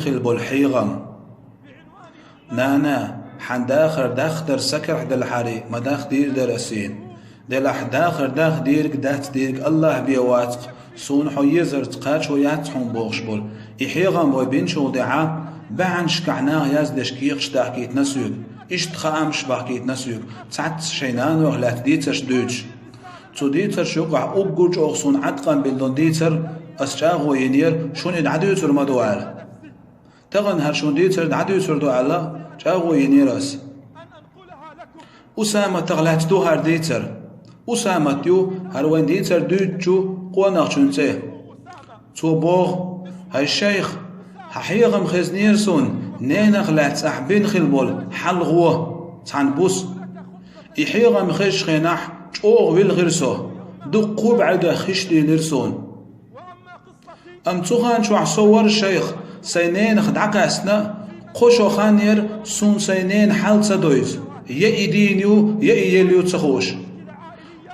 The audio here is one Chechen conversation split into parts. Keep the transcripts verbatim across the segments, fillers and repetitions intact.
хила болу хьехам. Нана, хьан дахар дахдар са карахь делахьара, ма дахдийр дара ас шена. Делахь дахар дахдийриг, дацдийриг Аллах бен вац-кх, суна хьо езарца кхачо яц хьуна бохуш болу. И хьехам вай бинчул тӀаьхьа баьхьанашкахь наха яздеш кехаташ дахкийтина соьга, иштта хаамаш бахкийтина соьга, цхьацца шайн нанойх лаьцна дийцарш дуьйцуш. Цу дийцарш юкъахь уггар чӀогӀа суна Ӏаткъам биллина дийцар, ас чӀагӀо йинера, шуна и дӀадуьйцур ма ду аьлла. Тахана хӀара шуна дийцар дӀадуьйцур ду аьлла, чӀагӀо йинера ас. Усаматах лаьцна ду хӀара дийцар. Усамат ю хӀара вайн дийцар дуьйцучу къонахчун цӀе. Цо боху: «ХӀай шайх, хьан хьехам хезнера суна, ненах лаьцна ахь бина хила болу хьалхо, цхьана буса. И хьехам хезачу хенахь чӀогӀа вилхира со, дуккха а бӀаьргех хиш дийлира суна. Амма цу хан чохь со вара шайх, сайн ненах дӀакхаьчна, кхо шо хан яра суна сайн ненан хьал ца девза, я и дийна ю, я и елла ю ца хууш.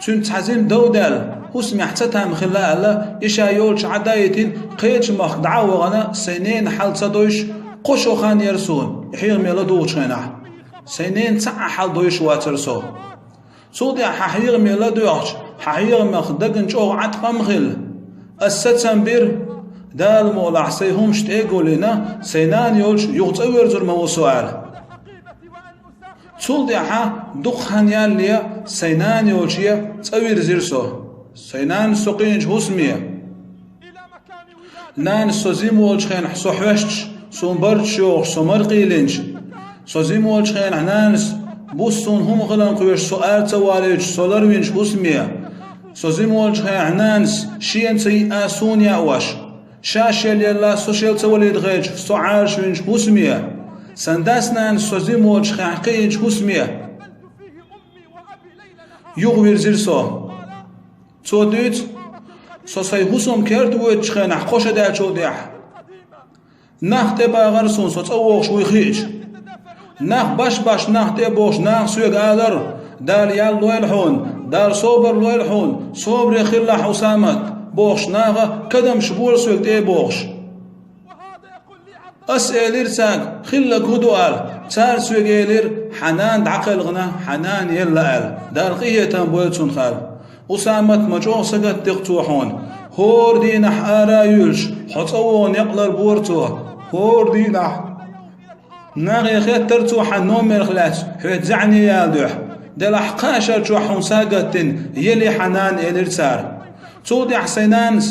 Цуьнца цхьа зима дов даьлла, хӀусамехь цатам хилла аьлла, и ша йолчу Ӏа дӀадайтина, кхечу махка дӀа а вахана, сайн ненан хьал ца девзаш, кхо шо хан яра суна, и хьехаме ладугӀучу хенахь. Сайн ненан цхьа а хьал девзаш вацара со. Цул тӀаьхьа хьан хьехаме ладоьгӀча, хьан хьехамах дагна чӀогӀа Ӏаткъам хилла. Ас сацам бира, Дала мукъалахь сайн хӀумаш тӀе а гулйина, сайн нана йолчу юха цӀа верзур ма ву со», — аьлла. Цул тӀаьхьа дукха хан ялале сайн нана йолче цӀа вирзира со. Сайн нанас со кхиъначу хӀусаме. Нанас со зима волчу хенахь со хьоьстуш, суна барт йохуш, со маракъийлинчу. Со зима волчу хенахь нанас буса суна хӀума хиларна кхоьруш, со ара ца валийтуш, со ларвинчу хӀусаме. Со зима волчу хенахь нанас шена ца йиъна суна яош, ша шел елла, со шел ца валийта хилча, со Ӏалашвинчу хӀусаме. Сан дас-нанас со зима волчу хенахь кхиъначу хӀусаме юха вирзира со. Цо дуьйцу: «Со сайн хӀусаман керта воьдучу хенахь кхо шо даьллачул тӀаьхьа нах тӀебахара суна, со цӀа вогӀуш вуй хиъча. Нах баш-баш нах тӀе а богӀуш, наха соьга алара: „Дала ял лойла хьуна, Дала собар лойла хьуна, собаре хилалахь, Усамат“, – бохуш, наха кадамаш бора соьга тӀе а богӀуш. Ас элира цаьрга: „Хилларг хӀун ду?“ – аьлла. Цара соьга элира: „Хьан нана дӀакхелхина, хьан нана елла“, – аьлла. Дала къинхетам бойла цунах“, – аьлла. Усамат, ма чӀогӀа сагатдира цо хьуна. ХӀора дийнахь ара а юьллуш, хьо цӀа вогӀу некъ ларбора цо. ХӀора дийнахь нахе хеттара цо хьан номерх лаьцна, хьоьца зӀене яла дуьхьа. Делахь кхаа шар чохь хьуна сагатдина, елий хьан нана“, – элира цара. Цул тӀаьхьа сайн нанас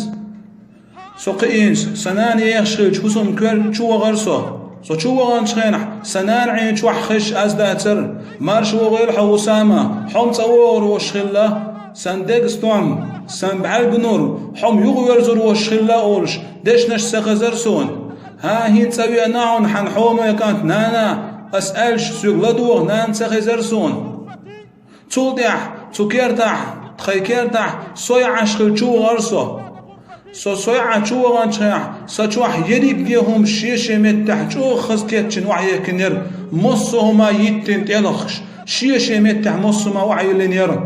со кхиийна, сан нана ехаш хилча, хӀусаман кер чу вахара со. Со чу ваханчу хенахь, сан нана Ӏийна чохь хезаш аз дацара. Марша вогӀийла хьо, Усама, хьо-м цӀа вогӀур волуш хилла. Сан дега стом, сан бӀаьрга нур, хьо-м юхаверзур волуш хилла олуш, дешнаш ца хезара суна. ХӀан, хӀинца цӀа веана хьуна хьан хьоме кӀант, нана, ас аьлча, соьга ладогӀа нана ца хезара суна. Цул тӀаьхьа цу кертахь, тхайн кертахь, сой Ӏаш хилла чу вахара со. Со сой Ӏаш чу ваханчу хенахь, сан чохь ерриге хӀума шен-шен меттехь чӀогӀа хаза кечйина охьаехкина яра, массо а хӀума йиттина тӀелхаш, шен-шен меттехь массо а хӀума охьайиллина яра.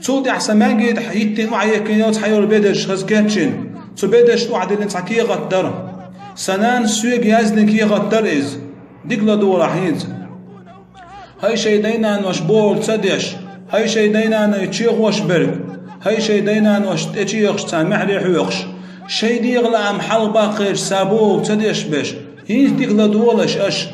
Цул тӀаьхьа сан маьнги тӀехь йиттина охьаехкина йолу цхьа йолу бедарш хаза кечйина. Цу бедаршна охьадиллина цхьа кехат дара. Сан нанас соьга яздина кехат дара иза. Дика ладогӀалахь хӀинца. ХӀай шайн дай-нанош бохург ца деш, хӀай шайн дай-наной чехош берг, хӀай шайн дай-нанош тӀечехаш, царна маьхьарий хьоькхуш, шайн дегӀан лаам хьалха баккхийча са бохург ца деш берш, хӀинца дика ладогӀалаш аша.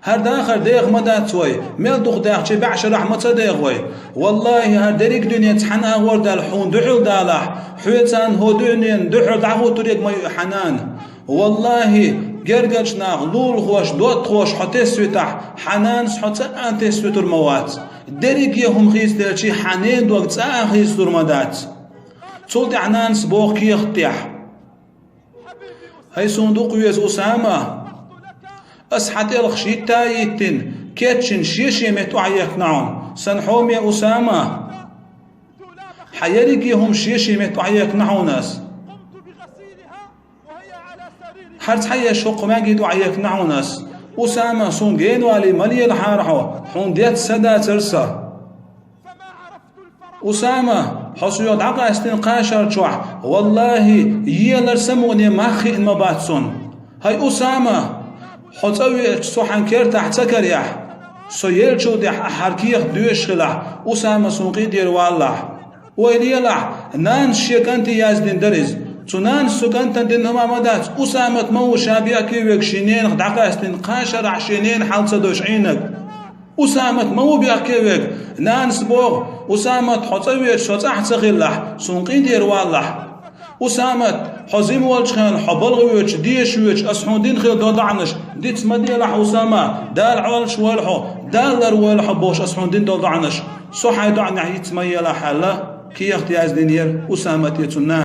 ХӀара дахар деха ма дац вай, мел дукха даьхча бӀешарахь ма ца деха вай. Валлахи, хӀара дерриг дуьне цхьаьна агӀор даьлла хьуна дуьхьал далахь, хьоьца хӀокху дуьненна дуьхьал дӀахӀуттург ма ю хьан нана. Валлахи, гергарчу наха лулахоша, доттагӀоша хьо тесна витахь, хьан нанас хьо цкъа а тесна витур ма вац. Дерриге хӀума хийцаделчий хьан ненан дог цкъа а хийцалур ма дац. Цул тӀаьхьа нанас боху кехат тӀехь: «ХӀай суна дукха веза Усама, ас хьан тӀелхаш йитта а йиттина, кечйина шен-шен метта охьаехкина хьуна, сан хьоме Усама. Хьан ерриге хӀума шен-шен метта охьаехкина хьуна ас. ХӀара цхьа еш хӀокху маьнги тӀе охьаехкина хьуна ас. Усама, суна генавалий ма лелахьара хьо, хьуна деза са дацара сан. Усама, хьо соьга дӀакъаьстина кхаа шар чохь, валлахи, елар самукъане мах хиъна ма бац суна. «ХӀай Усама, хьо цӀа веача со хьан кертахь ца карахь, со елчул тӀехь ахь хьан кехат доьшуш хилахь, Усама суна къинтӀера валалахь. Ойла елахь, нанас шен кӀанте яздина дара иза. Цу нанас цу кӀантана дина хӀума ма дац, Усамат ма ву ша бехке верг шен ненах дӀакъаьстина, кхаа шарахь шен ненан хьал ца долуш Ӏийнарг. Усамат ма ву бехке верг. Нанас боху: „Усамат, хьо цӀа веача со цӀахь ца хилалахь, суна къинтӀера валалахь. Усамат, хьо жима волчу хенахь, хьо балха воьдуш, деша воьдуш, аса хьуна дина хилла долу доӀанаш диц ма делахь, Усама, Дала Ӏалаш войла хьо, Дала лар войла хьо бохуш аса хьуна дина долу доӀанаш, со хьайн доӀанехь йиц ма елахь“, – аьлла, кехат яздинера Усамате цу нанас.